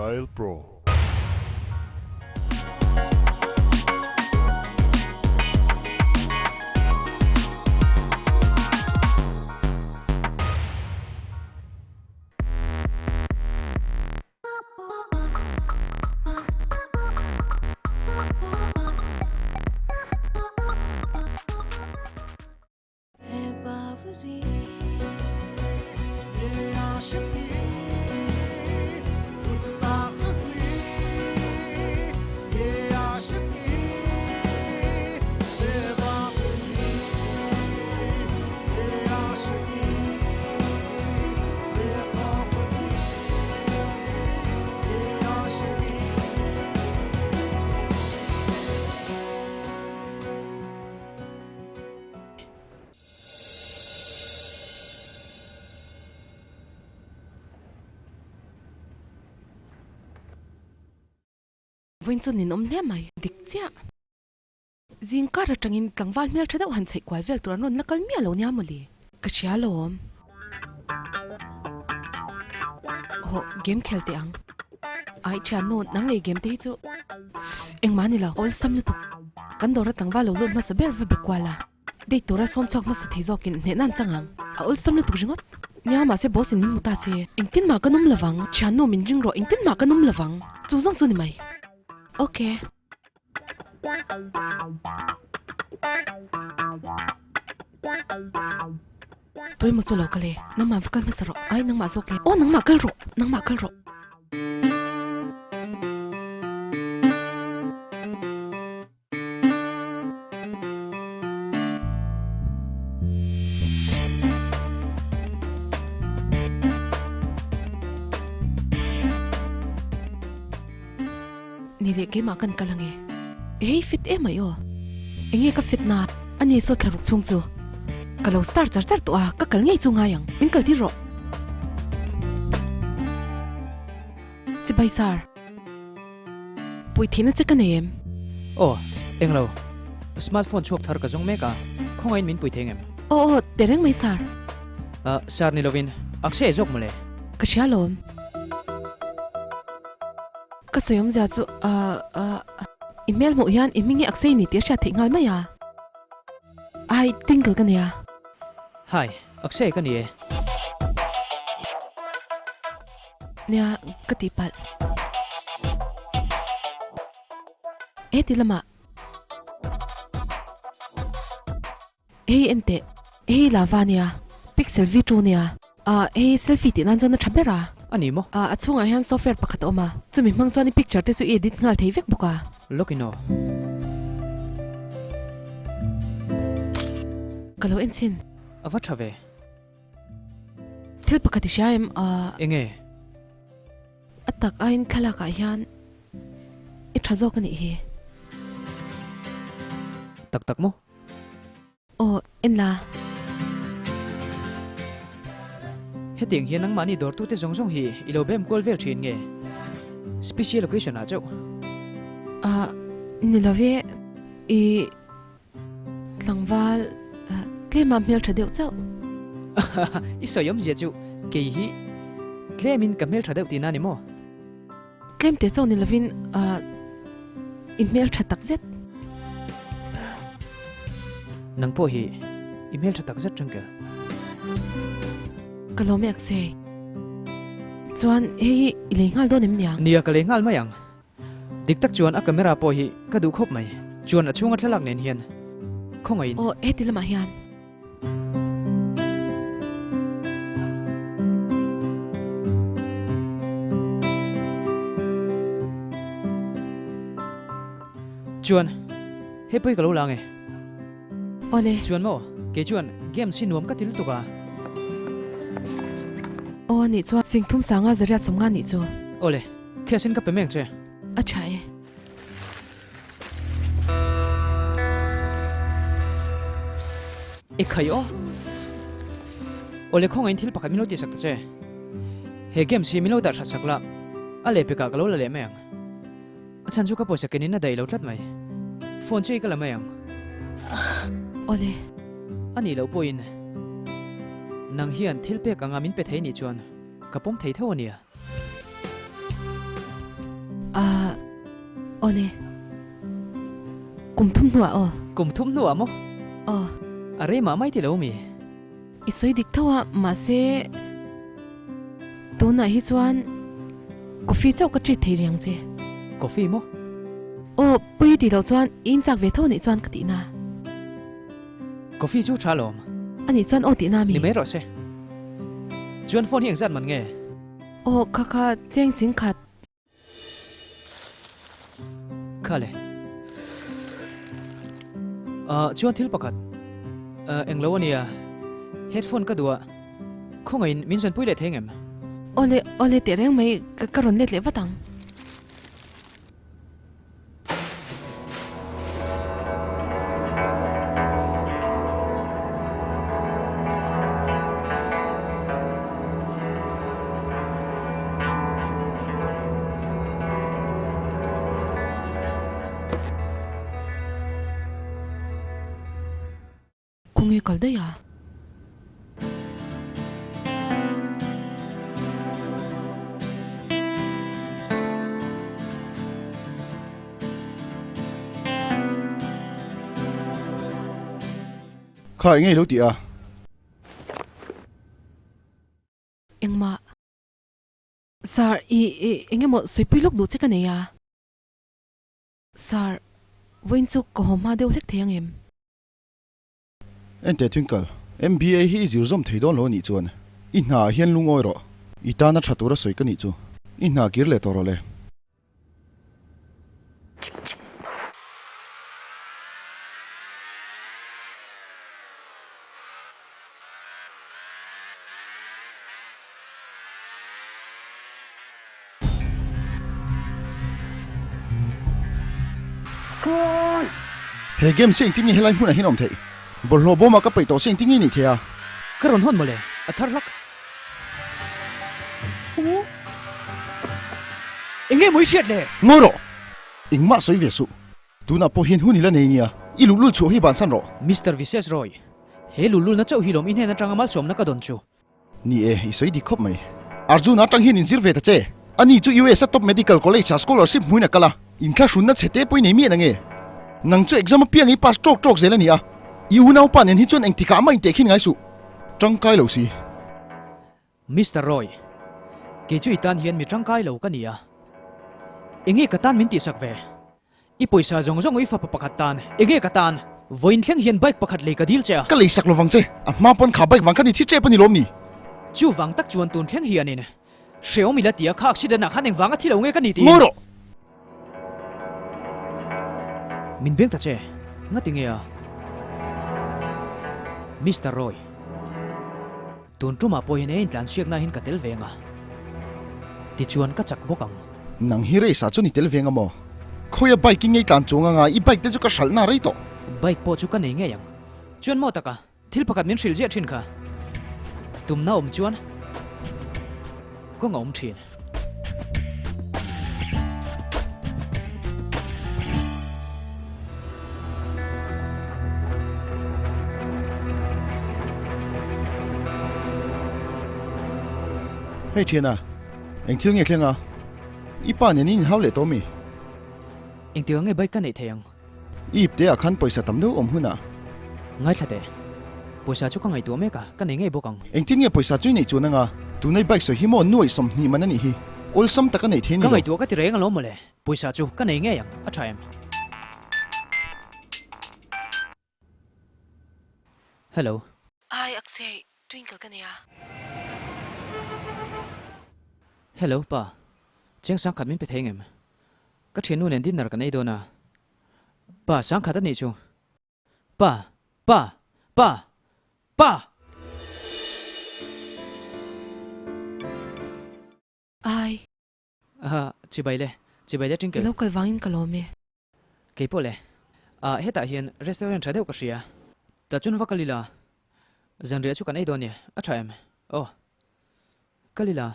Mobile Pro. Vawiin chu ninawm hle mai, dik chiah. Zing kar atangin tlangval hmel tha deuh han chheih kual vel tur an rawn la kal miah lo nia mawle. Ka hria lawm. Hawh, game khel teh ang. Ai thiannu, nang lei game te hi chu Sss, engmah a ni lo, awlsam lutuk. Kan dawra tlangval lo lut hmasa ber va be kual a, date tura sawm chhuak hmasa thei zawkin hnehna an chang ang. A awlsam lutuk ringawt. Nia, mahse boss in min hmu ta se, engtin mah ka nawm lovang. Thiannu, min ring rawh, engtin mah ka nawm lovang. Chu zawng chu ni mai. Ok. Tuemaw chu lo kal e, nangmah va kal hmasa rawh, ai nangmah zawk le, aw nangmah kal rawh, nangmah kal rawh. Ni leh keimah kan kal ange. Hei fit em ai aw. Enge ka fit na? Ani saw thla ruk chhung chu. Ka lo star char char tawh a, ka kal ngei chu ngai ang. Min kal tir rawh. Chibai sir. Pui thihna che ka nei em? Aw, englo. Smartphone chhuak thar ka zawng mek a, khawngaihin min pui thei ngem? Aw aw, tehreng mai sir. Ah, sir ni lovin, Akshay zawk mawle. Ka hria lawm. Ka sawi awmzia chu ah ah i hmel hmuh hian i hming hi Akshay ni tih a hriat theih nghal mai a. Ai, Tinkle ka nia. Hi, Akshay ka ni e. Nia, ka tihpalh. Heti lamah. Hei en teh, hei lava nia, pixel V2 nia, ah hei selfie tih nan chuan a tha ber a. A ni maw? Ah a chhungah hian software pakhat a awm a, chumi hmang chuan i picture te chu i edit nghal thei vek bawk a. Lawk in aw. Ka lo en chhin. A va tha ve. Thil pakhat i hria em? Ah. Enge? A tak aiin thlalak ah hian i tha zawk a nih hi. Tak tak maw? Aw, en la. Hetiang hian nangmahni dawrtute zawng zawng hi i lo bem kual vel thin nge? Special occasion ah chauh. Ah, ni lo ve. I tlangval tlema hmeltha deuh chauh. I sawi awmzia chu kei hi tlemin ka hmeltha deuh tihna ni maw? Tlem te chauh ni lovin i hmeltha tak zet. Nang pawh hi i hmeltha tak zet Tangkel. Ka lawm e Akshay. Chuan hei hi i lei nghal dawn em niang? Nia ka lei nghal mai ang. Dik tak chuan a camera pawh hi ka duh khawp mai. Chuan a chhunga thlalak nen hian khawngaihin. Aw heti lamah hian. Chuan, hei pawh hi ka lo la ange. Awle. Chuan maw, kei chuan games hi nuam ka ti lutuk a. Aw anih chuan Singthum sanga zariat sawmnga nih chu. Awle, cash in ka pe mek che. A tha e. E khai aw. Awle khawngaih in thil pakhat min lo tihsak ta che. He games hi min lo dah that sak la, a leh pekah ka lo la leh mai ang. A chhan chu ka pawisa ken in a daih lo tlat mai. Phone che hi ka la mai ang. Awle. A nih loh pawhin nang hian thil pek anga min pe thei nih chuan ka pawm thei tho a nia. Ahh awle. Kum thum hnuah aw. Kum thum hnuah maw? Aw. A rei mah mai ti lo mi? I sawi dik tho a, mahse tunah hi chuan coffee chauh ka treat thei riang che. Coffee maw? Aw, pui tih loh chuan i inchak ve tho anih chuan ka tihna. Coffee chu tha lawm. Anih chuan aw tihna mi? Ni mai rawh se. Chuan phone hi engzat man nge? Aw, kha kha cheng ching khat. Kha le. Ah, chuan thil pakhat. Ah, englo ania. Headphone ka duh a. Khawngaihin min zawnpui leh thei ngem? Awle, awle teh reng mai ka rawn let leh vat ang. Khawnge kal daih a? Kha eng nge lo tih a? Engmah. Sir, i eng emaw sawipui lawk duh che ka nei a. Sir, vawiin chu ka haw hma deuh hlek thei ang em? Enteh Twinkle, MBA hi i zir zawm thei dawn lo a nih chuan i hna ah hian lungawi rawh. I tana tha tura sawi ka nih chu i hna kir leh tawh rawh le. He game si engtin nge helai hmunah hian awm theih? Bawlhhlawh bawmah ka peih tawh si engtin nge i nih theih a? Ka rawn hawn mawle, a thar hlak. Enge maw i hriat le? Ngawi rawh! Engmah sawi ve suh. Tunah pawh hian hun i la nei nia, i luhlul chhuah hi bansan rawh. Mister Vises Roy, he luhlulna chauh hi lawm i hnen atanga malsawmna ka dawn chu. Ni e, i sawi dik khawp mai. Arjun atang hian inzir ve ta che. Ani chu US a top medical college ah scholarship hmuin a kal a, inthlahrunna chhe te pawh i nei miah nange. Nang chu exam apiang i pass tawk tawk zel a ni a, i unaupa nen hi chuan engtikah mah intehkhin ngai suh. Tangkai lo si. Mister Roy, kei chu i tan hian mi tangkai lo ka ni a. Enge ka tan min tihsak ve? I pawisa zawng zawng i fapa pakhat tan enge ka tan? Vawiin thleng hian bike pakhat lei ka dil che a. Ka lei sak lovang che, a hma pawn kha bike vang kha ni thi tep a ni lawm ni? Chu vang tak chuan tun thleng hianin hrehawm ila tia kha accident ah khan engvanga thi lo nge ka ni tiin. Ngawi rawh! Min beng ta che, ngati nge a? Mister Roy, tun tumah pawh hian e intlansiakna hian ka tel ve ang a, tichuan ka chak bawk ang. Nang hi race ah chuan i tel ve ang amaw? Khawia bike i ngei tlan chuang anga i bike te chu ka hralh na rei tawh. Bike pawh chu ka nei ngei ang. Chuan maw taka, thil pakhat min hrilh ziah thin kha. Tumna awm chuan kawng a awm thin. Hei thiana, Eng thil nge thleng a? I pa nen in inhau leh tawh mi? Engtik ang nge bike ka neih thei ang? I ipte ah khan pawisa tam deuh awm hun ah. Ngaithla teh. Pawisa chu ka ngaihtuah mek a, ka nei ngei bawk ang. Engtin nge pawisa chu i neih chuan anga? Tunai bike sawi hi maw nuaih 20 man a nih hi. Awlsam tak a neih thei a ni lo. Ka ngaihtuah ka ti reng alawm mawle. Pawisa chu ka nei ngei ang, a tha em? Hello. Hi Akshay, Twinkle ka nia. Hello pa, cheng sangkhat min pe thei ngem? Ka thiannu nen dinner kan ei dawn a. Pa, sangkhat a nih chu. Pa, pa, pa, pa! Hi. Aha, chibai le, chibai le Twinkle. I lo kal vangin ka lawm e. Kei pawh le. Ah, hetah hian restaurant tha deuh ka hria. Tah chuan va kal ila. Zanriah chu kan ei dawn e, a tha em? Aw. Kal ila.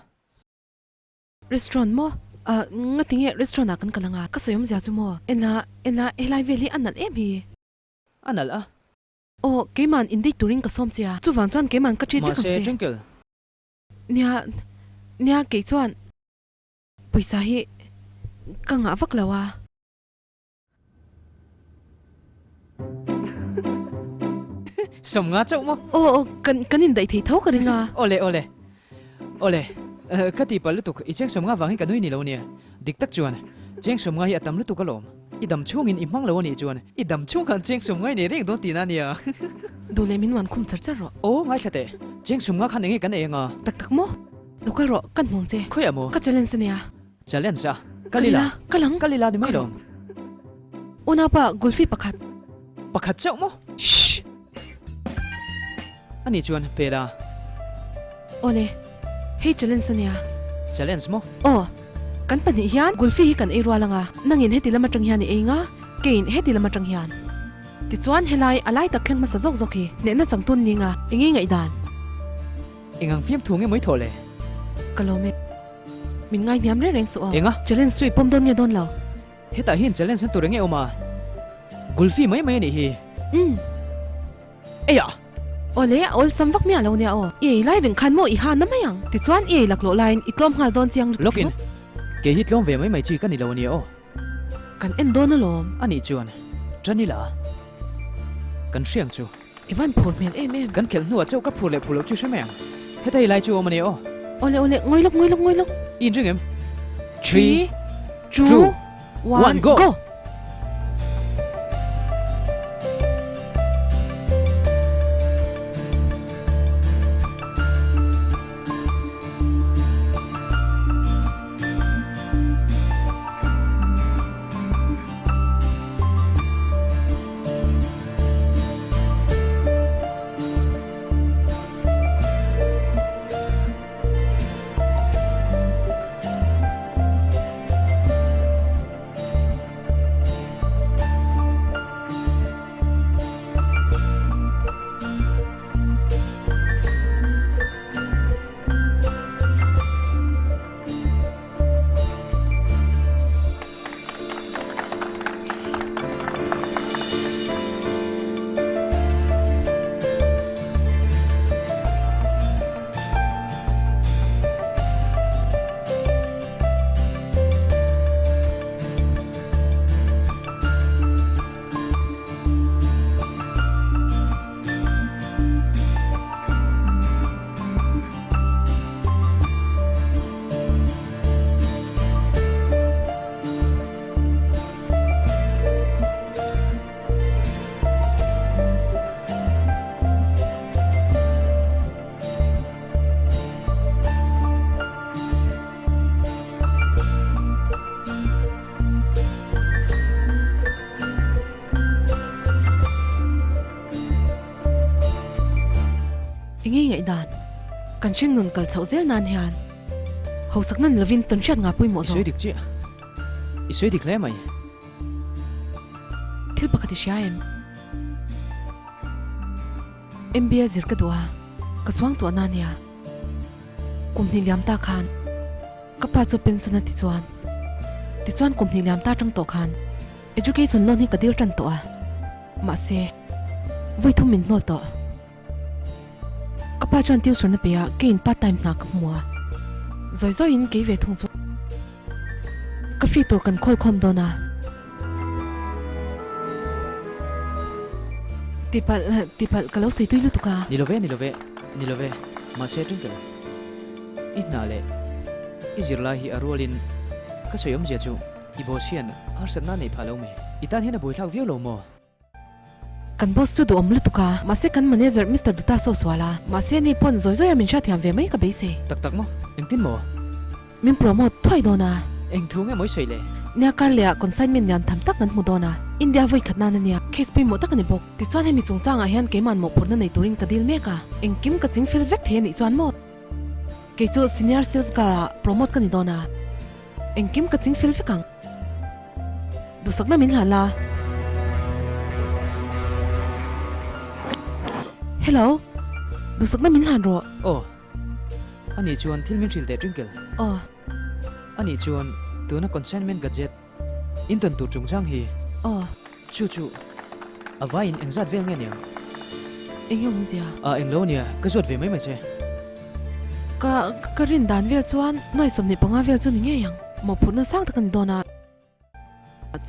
Restaurant maw? Ah, ngati nge restaurant ah kan kal anga? Ka sawi awmzia chu maw? Enla, enla, helai vel hi a nalh em hi? A nalh a. Aw, keiman indei turin ka sawm che a. Chuvang chuan keiman ka treat vek ang che. Mahse, Twinkle. Nia, nia kei chuan pawisa hi Ka ngah vak lo a. Sawmnga chauh maw? Aw aw, kan kan indaih thei tho ka ring a. Awle awle. Awle, ka tihpalh lutuk, i cheng sawmnga vangin ka nui ni lo nia. Dik tak chuan, cheng sawmnga hi a tam lutuk alawm. I dam chhungin i hmang lo a nih chuan, i dam chhung khan cheng sawmnga i nei reng dawn tihna a nia. Duh leh min uan khum char char rawh. Aw, ngaithla teh, cheng sawmnga khan enge kan ei anga? Tak tak maw? Lo kal rawh, kan hmuang che. Khawiah maw? Ka challenge a nia. Challenge a? Kal ila. Kal ang. Kal ila ni mai lawm. Unaupa, Gulfi pakhat. Pakhat chauh maw? Shh! Ani chuan pe la. Awle, hei challenge a nia. Challenge maw? Aw, kan pahnih hian Gulfi hi kan ei rual anga, nangin heti lam atang hian i ei nga, keiin heti lam atang hian. Tichuan helai a lai tak thleng hmasa zawk zawk hi hnehna changtun ni nga, eng nge ngaihdan? Eng ang fiam thu nge mawi thaw le? Ka lawm e. Min ngai hniam reng reng suh aw. Eng a? Challenge chu i pawm dawn nge dawn lo? Hetah hian challenge an tur eng nge awm a? Gulfi mai mai a nih hi. Umm. Eiah! Awle, a awlsam vak miah lo nia aw. I ei lai reng khan maw i ha na mai ang? Tichuan i ei laklawh laiin i tlawm nghal dawn chiang lutuk Lawkin, kei hi tlawm ve mai mai chi ka ni lo a nia aw. Kan en dawn alawm. A nih chuan, ṭan ila kan hriang chu. I van phur hmel em em. Kan khelh hnuah chauh ka phur leh phur loh chu hre mai ang. Heta i lai chu awm a nia aw. Awle awle, ngawi lawk ngawi lawk ngawi lawk. I inring em? Three, two, one, go! Enge ngaihdan? Kan hringnun kal chhoh zel nan hian hausak nan lovin tawnhriat nga pawimawh zawk. I sawi dik chiah. I sawi dik hle mai. Thil pakhat i hria em? MBA zir ka duh a, ka chuang tuah na nia. Kum hnih liam ta khan ka pa chu pension a ti chuan tichuan kum hnih liam ta tang tawh khan education loan hi ka dil tan tawh a, mahse vawi thum min hnawl tawh. Ka pa chuan tuition a pe a, keiin part time hna ka hmu a. Zawi zawiin kei ve thung chu ka fee tur kan khawl khawm dawn a. Tipalh, tipalh ka lo sei tui lutuk a. Ni love, ni love, ni love, mahse Twinkle, i hna leh i zirlai hi a rualin ka sawi awmzia chu i boss hian harsatna a nei phah lo mai. I tan hian a buaithlak viau lo maw? Kan boss chu duhawm lutuk a, mahse kan manager Mister Dutta saw sual a, mahse ni pawn zawi zawi a min hriatthiam ve mai ka beisei. Tak tak maw? Engtin maw? Min promote thuai dawn a. Eng thu nge mawi sawi le? Nia kar leh ah consignment lian tham tak kan hmu dawn a, India vawi khat nan a nia, case pawimawh tak a ni bawk. Tichuan hemi chungchangah hian keimahn mawhphurhna nei turin ka dil mek a, engkim ka chingfel vek thei a nih chuan maw? Kei chu senior sales girl ah promote ka ni dawn a, engkim ka chingfel vek ang. Duhsakna min hlan la. Hello, duhsakna min hlan rawh. Aw, ani chuan thil min hrilh teh Twinkle. Aw. Ani chuan tuna consignment gadget in tawn tur chungchang hi. Aw. Chu chu a vaiin engzat vel nge niang? Eng nge awmzia? A englo ania, ka zawt ve mai mai che. Ka ka rin dan vel chuan nuai 25 vel chu ni ngei ang. Mawhphurhna sang tak a ni dawn a.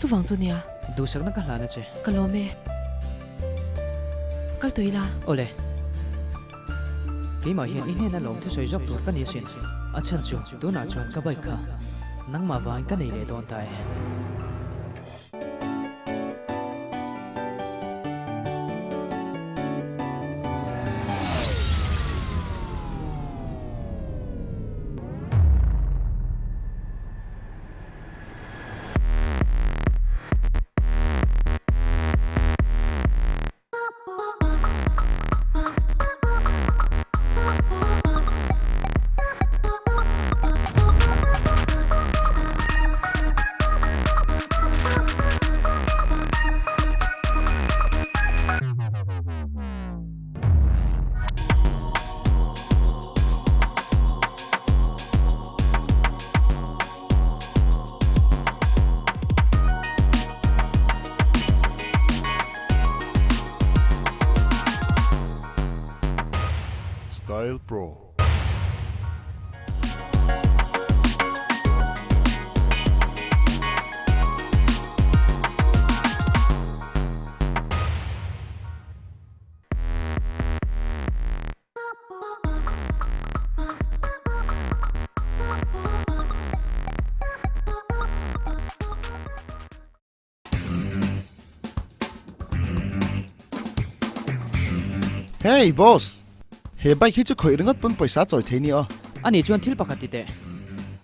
Chuvang chu nia. Duhsakna ka hlan a che. Ka lawm e. Kal tawh ila. Awle. Keimah hian i hnena lawm thusawi zawk tur ka ni asin. A chhan chu tunah chuan ka bike kha nangmah vangin ka nei leh dawn ta e. Style Pro. Hey boss! He bike hi chu khawih ringawt pawn pawisa chawi thei ni aw. Ani chuan thil pakhat ti teh.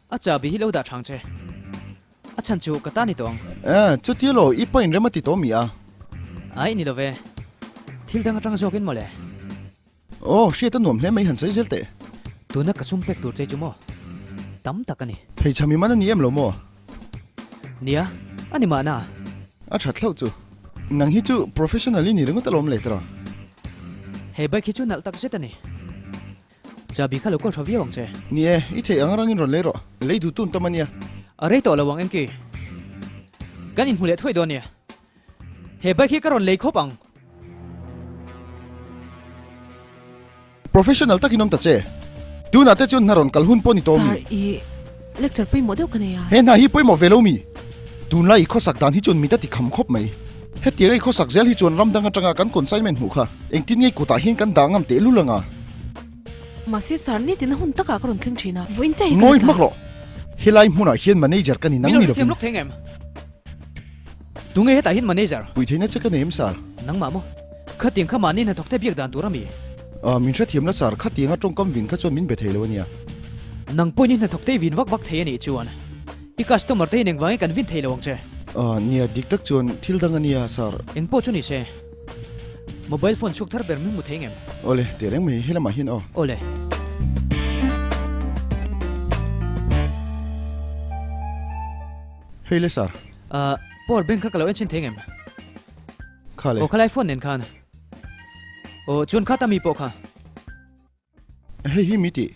A chahbi hi lo dah thang che. A chhan chu ka ta ni tawh ang. Eh, chutia lo, i pain rem a ti tawh mi a? Ai ni lo ve. Thil dang atang zawkin mawle. Aw, hriat a nuam hle mai han sawi zel teh. Tuna ka sum pek tur che chu maw? Tam tak a ni. Pheichham i man a ni em lo maw? Nia, a ni mahna. A tha thlauh chu. Nang hi chu professional i ni ringawt alawm le tiraw? He bike hi chu nalh tak zet a ni. Chabi kha lo kawl tha viau ang che. Ni e, i theih ang rangin rawn lei rawh. Lei duh tun tam a nia. A rei tawh lo ang engki. Kan inhmu leh thuai dawn nia. He bike hi ka rawn lei khawp ang. Professional takin awm ta che. Tunah te chuan hna rawn kal hun pawh ni tawh mi? Sir, i lecture pawimawh deuh ka nei a. He hna hi pawimawh ve lo mi? Tunlai i khawsak dan hi chuan mit a ti kham khawp mai. Hetiang i khawsak zel hi chuan ram dang atanga kan consignment hmuh kha engtin nge kutah hian kan dah ngam teh lul anga? Mahse sir, nitin a hun takah ka rawn thleng thin a, vawiin chiah hi ka Ngawi la hmak tlai. rawh. Helai hmunah hian manager ka ni nang Min ni rawn lovin. hrethiam lawk thei ngem? Tunge hetah hian manager? Pui theihna che ka nei em sir? Nangmah maw? Khatiang kha mahni hnathawk te biak dan tur a mi? Ah, min hrethiam la sir, khatianga tawngkam vin kha chuan min be thei lo a nia. Nang pawhin i hnathawk te i vin vak vak thei a nih chuan i customer te hian engvangin kan vin thei lo ang che? Ah, nia, dik tak chuan thil dang a nia sir. Eng pawh chu ni se, mobile phone chhuk thar ber min hmu thei ngem? Awle, teh reng mai, helamah hian aw. Awle. Hei le sir. Ah, power bank kha ka lo en chhin thei ngem? Kha le. Aw khalai phone nen khan. Aw chuan kha ta mi pawh kha. Hei hi mi tih.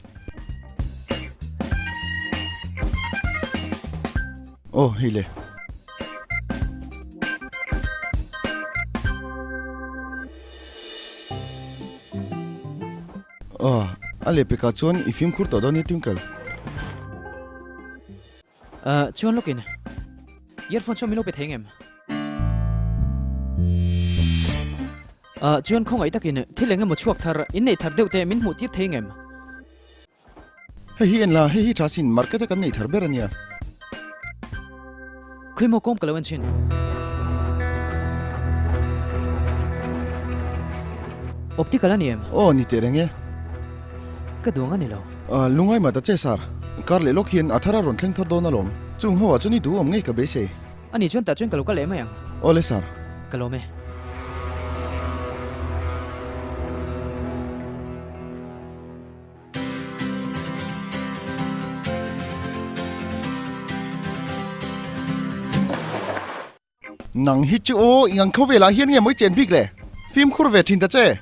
Aw hei le. Aw a lehpekah chuan i fimkhur tawh dawn nia Twinkle. Ahh chuan lawkin earphone chu min lo pe thei ngem? Ahh chuan khawngaih takin thil eng emaw chhuak thar inneih thar deuh te min hmuh tir thei ngem? Hei hi en la, hei hi tha sin, market a kan neih thar ber a nia. Khawi maw kawm ka lo en thin. Optical a ni em? Aw ni teh reng e. Ka duang a ni lo. Ahh lungai mah ta che sir. Kar leh lawk hian a thar a rawn thleng thar dawn alawm. Chung ho ah chuan i duh awm ngei ka beisei. A nih chuan tah chuan ka lo kal leh mai ang. Aw le sir. Ka lawm e. Nang hi chu aw i ngang kho velah hian nge mawi chen bik le? Fimkhur ve thin ta che.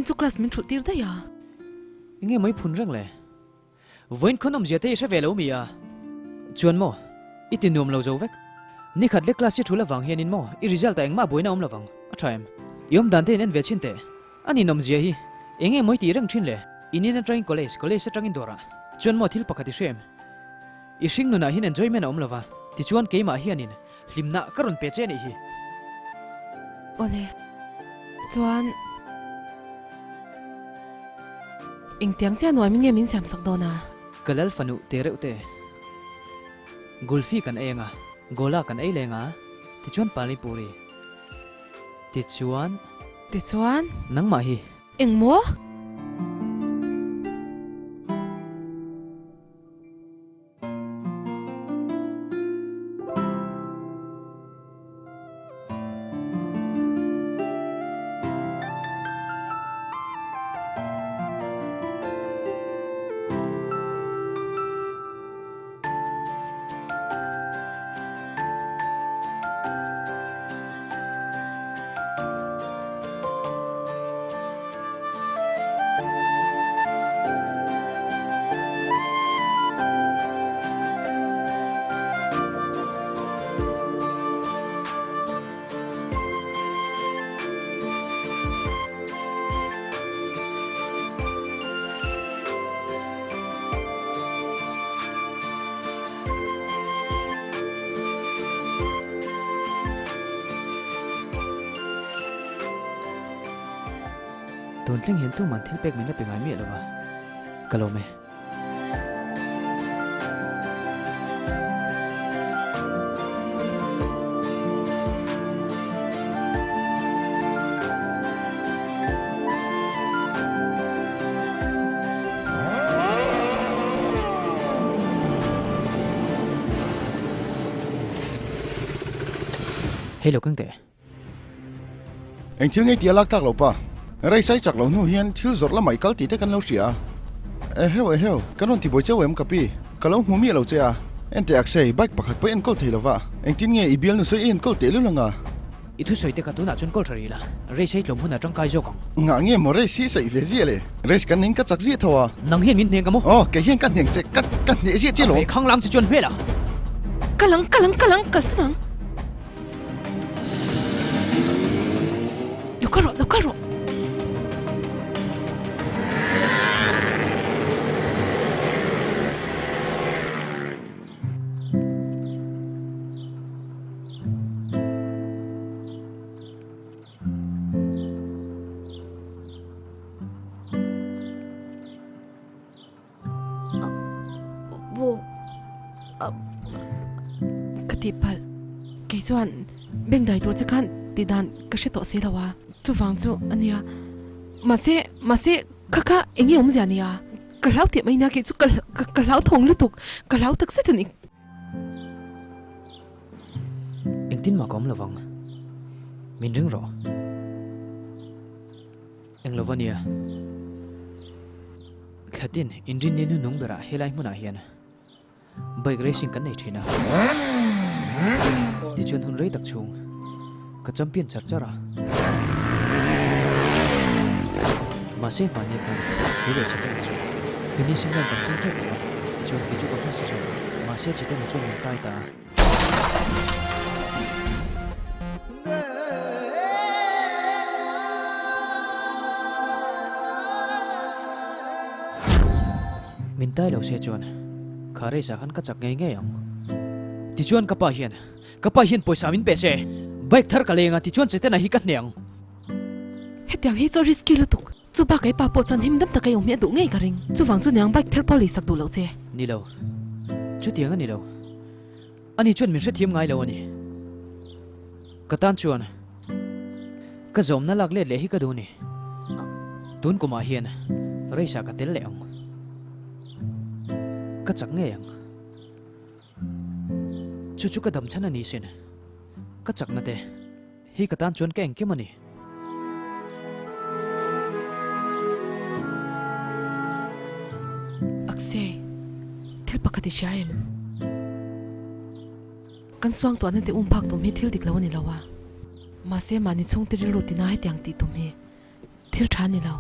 Vawiin chu class min thulh tir daih a. Enge mai phun reng le? Vawiin khawn awmzia te i hre ve lo mi a? Chuan maw? I ti nuam lo zo vek. Nikhat lek class i thul avang hianin maw i result ah engmah buaina awm lovang. A tha em? I awm dan te in en ve chhin teh. A nin awmzia hi enge maw i tih reng thin le? In in atangin college, college atangin dawrah. Chuan maw thil pakhat i hre em? I hring nunah hian enjoyment a awm lova, tichuan keimah hianin hlimna ka rawn pe che anih hi. Awle, chuan engtiang chiah nuaimin nge min siamsak dawn a? Ka lal fanu te reuh te. Gulfi kan ei anga, Gola kan ei leng a, tichuan Pani Puri. Tichuan. Tichuan. Nangmah hi. Engmaw? Tun thleng hian tuman thil pek min la pe ngai miah lo va, ka lawm e. Hei lo keng teh. Eng thil ngei tih a lak tlak lo pa. Rei sai chak lo hnu hian thil zawrh lamah i kal tih te kan lo hria a. Eheu eheu, kan rawn ti buai cheu em ka pi? Ka lo hmu miah lo che a. Enteh Akshay, bike pakhat pawh i enkawl thei lo va. Engtin nge i bialnu sawi i enkawl teh lul anga? I thusawi te kha tunah chuan kawl tha rih la, race hi tlawm hunah tangkai zawk ang. Ngah nge maw race hi saih ve ziah le? Race kan ning ka chak ziah tho a. Nang hian min hneng ka maw? Aw, kei hian ka hneng che, ka ka hneh ziah che lawm. A ve khang lang che chuan hmel a. Ka lang, ka lang, ka lang, kalsan ang. Lo kal rawh, lo kal rawh. Ka tihpalh, kei chuan bank dai tur che khan tih dan ka hre tawh si lo a, chuvang chu a nia. Mahse, mahse kha kha eng nge awmzia nia? Ka hlau teh mai nia kei chu ka ka hlau thawng lutuk, ka hlau tak zet a ni. Engtin mah ka awm lovang, min ring rawh. Eng lo va nia. Thlatin inrinni nu nung berah helai hmunah hian bike racing kan nei thin a. Tichuan hun rei tak chhung ka champion char char a. Mahse hmanni khan kei leh Chitana chu finishing line kan thleng tep tawh a, tichuan kei chu ka hmasa zawk a, mahse Chitana chuan min tai ta a. Min tai lo se chuan kha race ah khan ka chak ngei ngei ang. Tichuan ka pa hian ka pa hian pawisa min pe se bike thar ka leng a tichuan Chetena hi ka hneh ang. Hetiang hi chu risky lutuk. Chu bak ei pa pawh chuan him dam taka i awm hi a duh ngei ka ring. Chuvang chu niang bike thar pawh lei sak duh loh che. Ni lo. Chutiang a ni lo. Ani chuan min hrethiam ngai lo a ni. Ka tan chuan ka zawmna lak let leh hi ka duh ni. Tun kumah hian race ah ka tel leh ang. Ka chak ngei ang. Chu chu ka dam chhan a ni sin. Ka chakna te hi ka tan chuan ka engkim a ni. Akshay, thil pakhat i hria em? Kan suangtuahna te um phak tum hi thil dik lo a ni lo a. Mahse mahni chhungte rilru tina hetiang tih tum hi. Thil tha ni lo.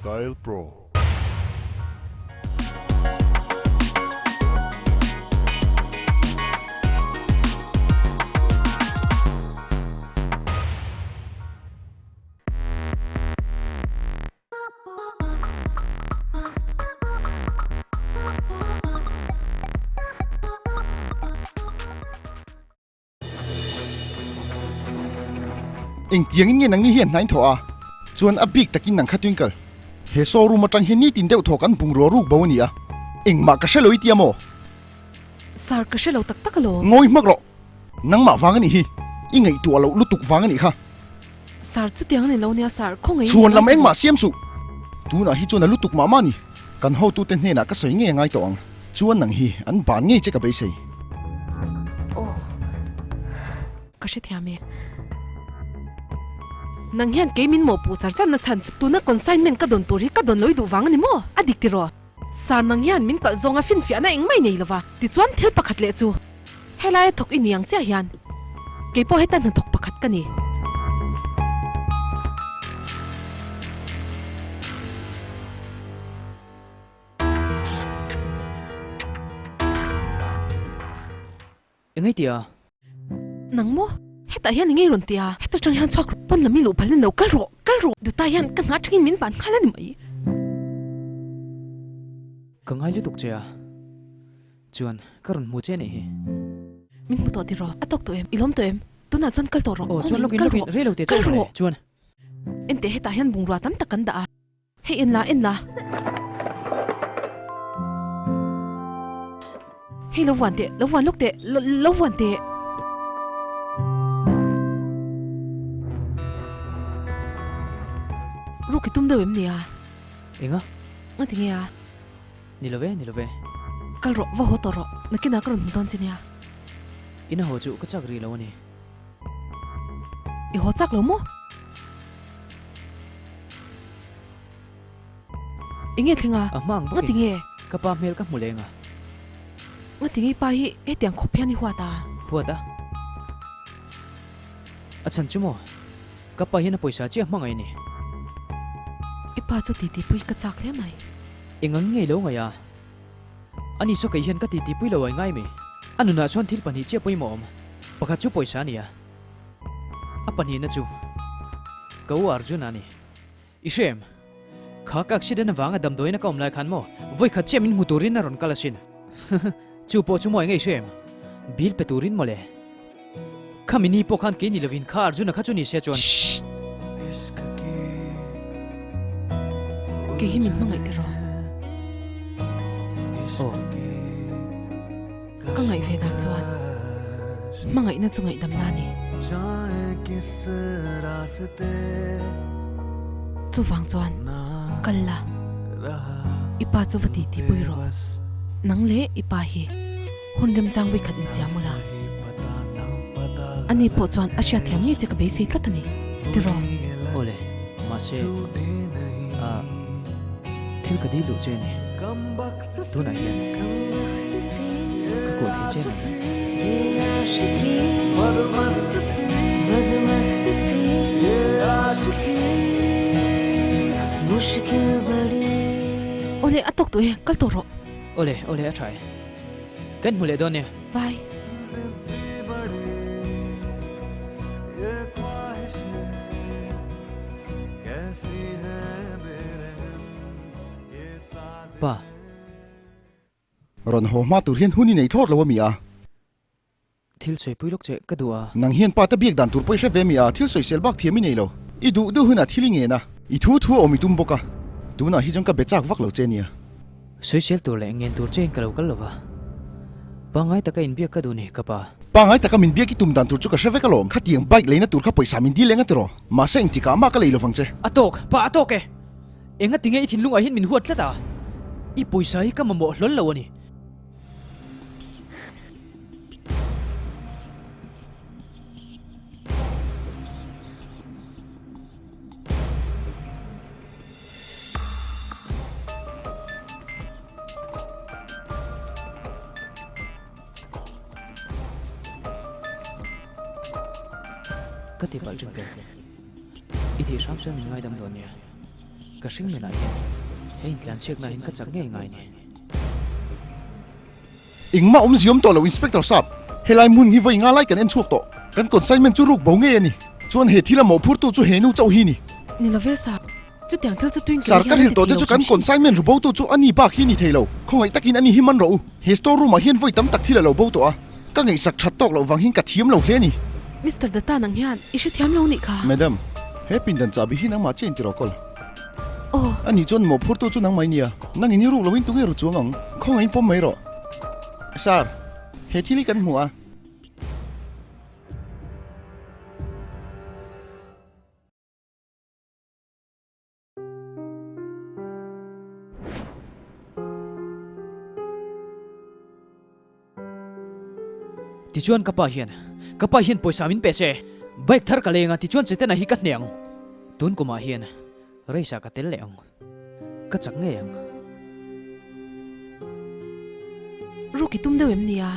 Style Pro. Engtiangin nge nangni hian hnain thawh a? Chuan a bik takin nang kha Twinkle, he showroom atang hian nitin deuh thaw kan bungrua ruk bo a ni a, engmah ka hre lo i tia maw? Sir, ka hre lo tak tak alawm. Ngawi hmak rawh, nangmah vang a nih hi, i ngaihtuah loh lutuk vang a nih kha. Sir, chutiang a ni lo nia sir, khawngaih in Chhuan lam engmah siam suh. Tunah hi chuan a lutuk mah mah ni. Kan hotute hnenah ka sawi ngei a ngai tawh ang. Chuan nang hi an ban ngei che ka beisei. Aw, ka hrethiam e. Nang hian kei min mawhpuh char char na chhan chu tuna consignment ka dawn tur hi ka dawn lo i duh vang a ni maw? A dik tiraw? Sir, nang hian min kalh zawnga finfiahna engmah i nei lova. Tichuan thil pakhat leh chu. Helaia thawk i ni ang chiah hian kei pawh heta hnathawk pakhat ka ni. Engei tia? Nang maw? Hetah hian engei rawn tia? Heta tang hian chhuak rawh, pawn lam i luh phalin lo kal rawh, kal rawh! Duta hian ka hna tangin min ban nghal a ni mai. Ka ngai lutuk che a. Chuan, ka rawn hmu che anih hi. Min hmu tawh tiraw? A tawk tawh em? I lawm tawh em? Tunah chuan kal tawh rawh. Aw, chuan lawkin lawkin, rei lo teh chauh rawh. Chuan. Enteh hetah hian bungrua tam tak kan dah a. Hei en la, en la. Hei lo vuan teh, lo vuan lawk teh, lo lo vuan teh. Ruk i tum deuh em nia? Enga? Nga ti nge a? Ni lo ve, ni lo ve. Kal rawh, va haw tawh rawh. Nakinah ka rawn hmu dawn che nia. Ina haw chu ka chak rih lo a ni. I haw chak lo maw? Enge thleng a? A hma ang bawkin. Ngati nge? Ka pa hmel ka hmu leng a. Ngati nge i pa hi hetiang khawp hian i huat a? Huat a? A chhan chu maw? Ka pa hian a pawisa chiah hmangaih a ni. I pa chu titipui ka chak hle mai. Engang ngei lo ngaih a? Ani saw kei hian ka titipui lo ai ngai mai. A nunah chuan thil pahnih chiah pawimawh awm. Pakhat chu pawisa a ni a. A pahnihna chu ka u Arjun a ni. I hre em? Kha ka accident avanga damdawiin a ka awm lai khan maw vawikhat chiah min hmu turin a rawn kal asin. Chu pawh chu maw enge i hre em? Bill pe turin mawle. Kha mini pawh khan kei ni lovin kha Arjuna kha chu ni se chuan. Shh! Kei hi min hmangaih tiraw? Aw. Ka ngaih ve dan chuan. Hmangaihna chu ngaihdamna a ni. Chuvang chuan kal la, i pa chu va titi pui rawh. Nang leh i pa hi hun remchang vawikhat insiam ula. Ani pawh chuan a hriatthiam ngei che ka beisei tlat a ni, tiraw? Awle, mahse, ah, thil ka dil duh che a ni. Tunah hian ka kuah thei che em em? Awle, a tawk tawh e, kal tawh rawh. Awle, awle, a tha e. Kan hmu leh dawn nia. Bye. Pa. Rawn haw hma tur hian hun i nei thlawt lo a mi a? Thil sawipui lawk che ka duh a. Nang hian pa te biak dan tur pawh i hre ve mi a, thil sawisel bak thiam i nei lo. I duh duh hunah thil i ngen a, i thu thu a awm i tum bawk a. Tunah hi chuan ka be chak vak lo che nia. Sawisel tur leh ngen tur chein ka lo kal lo va. Pangngai taka inbiak ka duh ni, ka pa. Pangngai taka min biak i tum dan tur chu ka hre vek alawm. Khatiang bike leina tur kha pawisa min dil eng a tiraw? Mahse engtikah mah ka lei lovang che. A tawk, pa a tawk e! Enga tinge i thinlungah hian min huat tlat a? I pawisa hi ka mamawh hlawl lo a ni. Ka ti palh ṭhin kel. I thih hram chuan min ngaidam dawn nia. Ka hring nunah hian he intlanchhiakna hian ka chak ngei ngai ni. Engmah awmzia awm tawh lo Inspector Sap, helai hmun hi vawi nga lai kan en chhuak tawh. Kan consignment chu ruk bo ngei a ni. Chuan he thil a mawhphurtu chu he nu chauh hi ni. Ni lo ve Sir, chutiang thil chu tuin Sir, ka hril tawh che chu kan consignment ru botu chu a ni bak hi ni thei lo. Khawngaih takin a ni hi man rawh u. He store room ah hian vawi tam tak thil a lo bo tawh a. Ka ngaihsak that tawk loh vang hian ka thiam lo hle a ni. Mister Datta nang hian i hrethiam lo nih kha. Madam, he pindan chahbi hi nangmah chiah in ti rawh kawl. Aw. A nih chuan mawhphurtu chu nangmah i nia. Nang in i ruk loin tunge ru chuang ang? Khawngaih in pawm mai rawh. Sir, he thil hi kan hmu a. Tichuan ka pa hian, ka pa hian pawisa min pe se, bike thar ka leng a, tichuan Chetena hi ka hneh ang. Tun kumah hian race ah ka tel leh ang, ka chak ngei ang. Ruk i tum deuh em nia?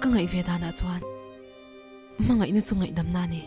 Ka ngaih ve danah chuan. Hmangaihna chu ngaihdamna a ni.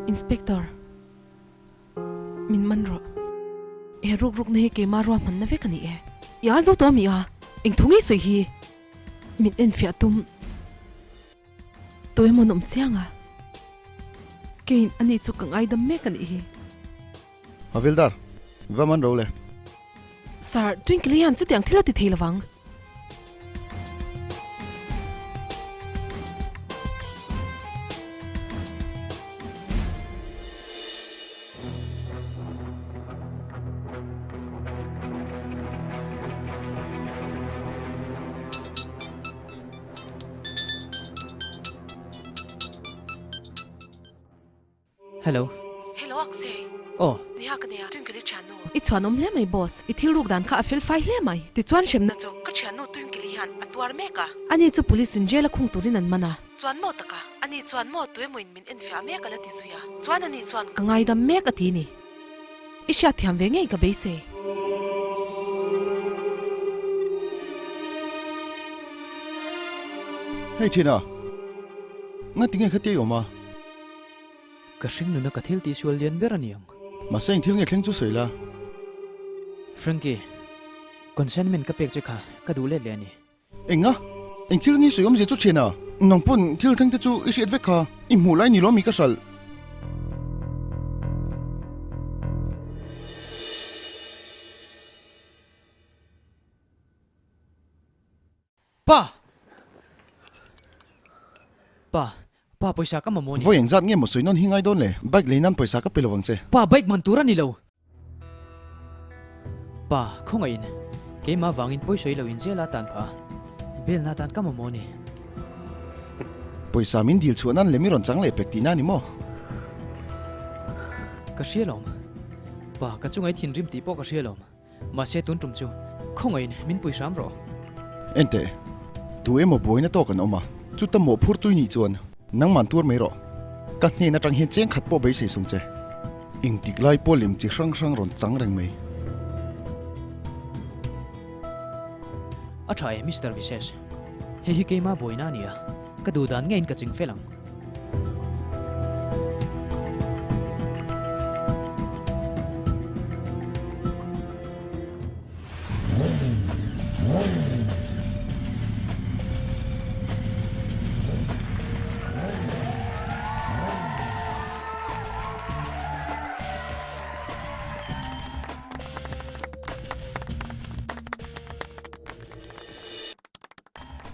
Inspector, min man rawh. He ruk rukna hi keimah ruahmanna vek a ni e. I a zo tawh a mi a, eng thu ngei sawi hi? Min enfiah tum tuemaw an awm chiang a, keiin ani chu ka ngaidam mek a nih hi. Havildar, va man ro le. Sir, Twinkle hian chutiang thil a ti thei lovang. Hello. Hello Akshay. Aw. Neha ka nia, Twinkle i thiannu. I chhuanawm hle mai boss, i thil ruk dan kha a fel fai hle mai. Tichuan hremna chu ka thiannu Twinkle i hian a tuar mek a. Ani chu police in jail a khung turin an man a. Chuan maw taka, ani chuan maw tuemaw in min enfiah mek a la ti zui a, chuan ani chuan ka ngaidam mek a ti ni. I hriatthiam ve ngei ka beisei. Hei thin a, Ngatinge khatia i awm a? Ka hring nuna ka thil tihsual lian ber a ni ang. Mahse eng thil nge thleng chu sawi la? Frankie, consentment ka pek che kha ka duh let leh a ni. Enga? Eng thil nge sawi awmzia chu thian a? Nang pawn thil thleng te chu i hriat vek kha, i hmuh lai ni lo mi ka hralh. Pa! Pa, pa pawisa ka mamawh a ni. Vawi engzat nge maw sawi nawn hi ngai dawn le? Bike lei nan pawisa ka pe lo vang che. Pa, bike man tur a ni lo. Pa, khawngaihin, keimah vangin pawisa i lo inzial a tan phah a, belna atan ka mamawh a ni. Pawisa min dil chhuah nan lem i rawn chang leh pek tihna a ni maw? Ka hria lawm. Pa, ka chunga i thinrim tih pawh ka hria lawm. Mahse tun tum chu khawngaihin min pui hram rawh. Enteh, tu emaw buaina tawk an awm a, chuta mawhphur tui nih chuan nangman tuar mai rawh. Ka hnen atang hian cheng khat pawh beisei sung che. Engtik lai pawh lem chi hrang hrang rawn chang reng mai. A tha e Mister Vishesh. Hei hi keimah buaina a ni a, ka duh dan ngeiin ka ching fel ang.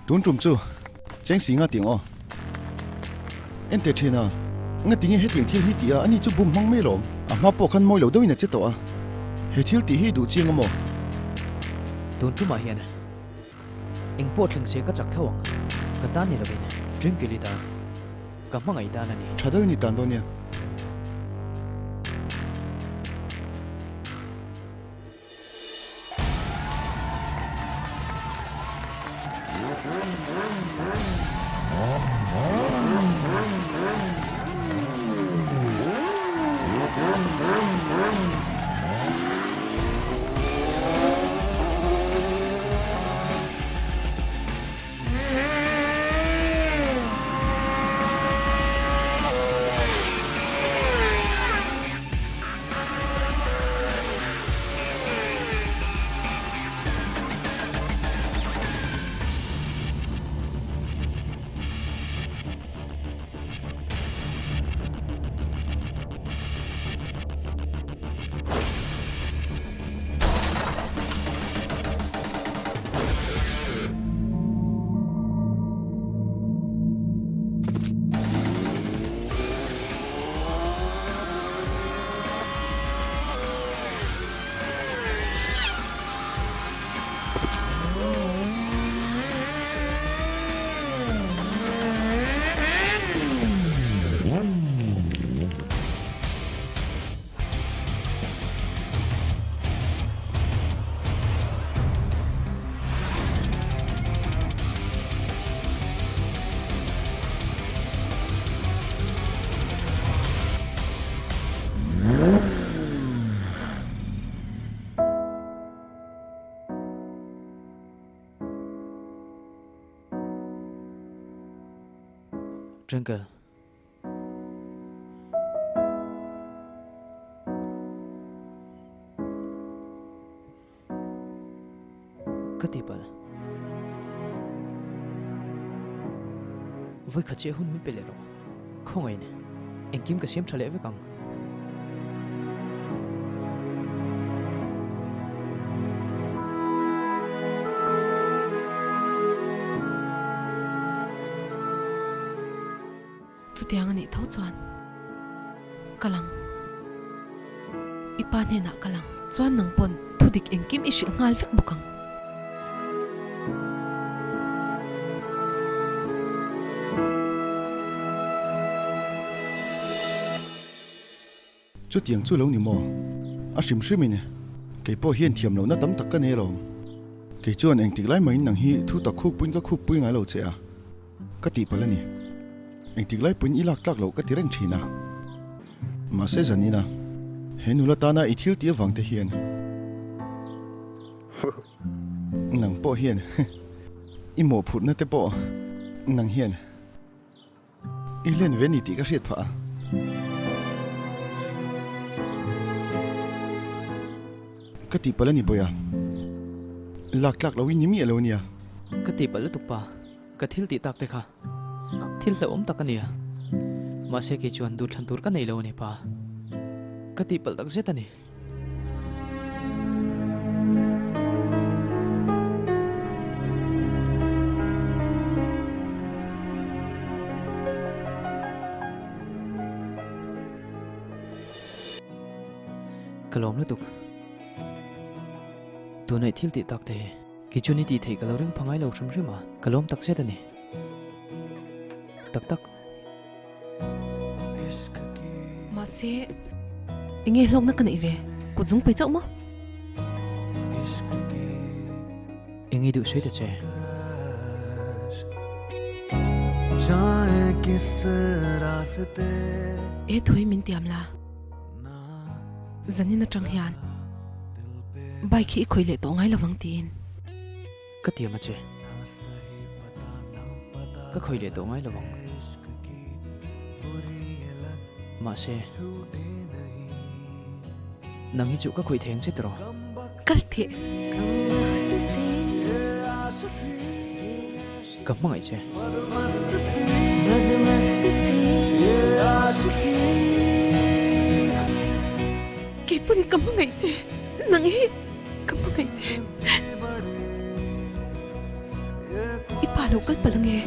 Tun tum chu cheng si nga tiang aw. Ente thin a, nga tinge hetiang thil hi tih a, ani chu bum hmang mai alawm. A hma pawh khan mawi lo deuhin a che tawh a, he thil tih hi duh chiang a maw? Tun tumah hian eng pawh thleng se ka chak tho ang, ka tan ni lovin Twinkle-i tan. Ka hmangaih dan a ni. Tha deuhin i tan dawn nia. Twinkle. Ka ti palh. Vawikhat chiah hun min pe leh rawh. Khawngaih in engkim ka siam tha leh vek ang. Chutiang a nih tho chuan ka lang. I pa hnenah ka lang. Chuan nang pawn thudik engkim i hrilh nghal vek bawk ang. Chutiang chu lo ni maw? A hrim hrimin kei pawh hian thiam lohna tam tak ka nei alawm. Kei chuan engtik lai mahin nang hi thu tak khuk puiin ka khuk pui ngai lo che a, ka tih palh a ni. Engtik lai puiin i lak tlak loh ka ti reng thin a. Mahse zanina he nula tana i thil tih avang te hian nang pawh hian i mawhphurhna te pawh nang hian. I hlen ve ni tih ka hriat phah a. Ka tihpalh a ni bawiha. Lak tlak loin ni miah lo a nia. Ka tihpalh lutuk pa. Ka thil tih tak te kha thil hlauhawm tak a nia. Mahse kei chuan duhthlan tur ka nei lo a ni pa. Ka tihpalh tak zet a ni. Ka lawm lutuk. Tuna i thil tih tak te hi kei chuan i tih theih ka lo ring pha ngai lo hrim hrim a, ka lawm tak zet a ni. Tak tak. Mahse, enge hlawkna ka neih ve? Kut zungpui chauh maw? Enge duh sawi ta che? E thui min tiam la. Zanin atang hian bike hi i khawih leh tawh ngai lovang tiin. Ka tiam a che. Ka khawih leh tawh ngai lovang. Mahse, nang hi chu ka khawih thei ang che tiraw? Kal teh. Ka hmangaih che. Kei pawn ka hmangaih che. Nang hi ka hmangaih che. I pa lo kal palh ange.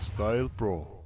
Style Pro.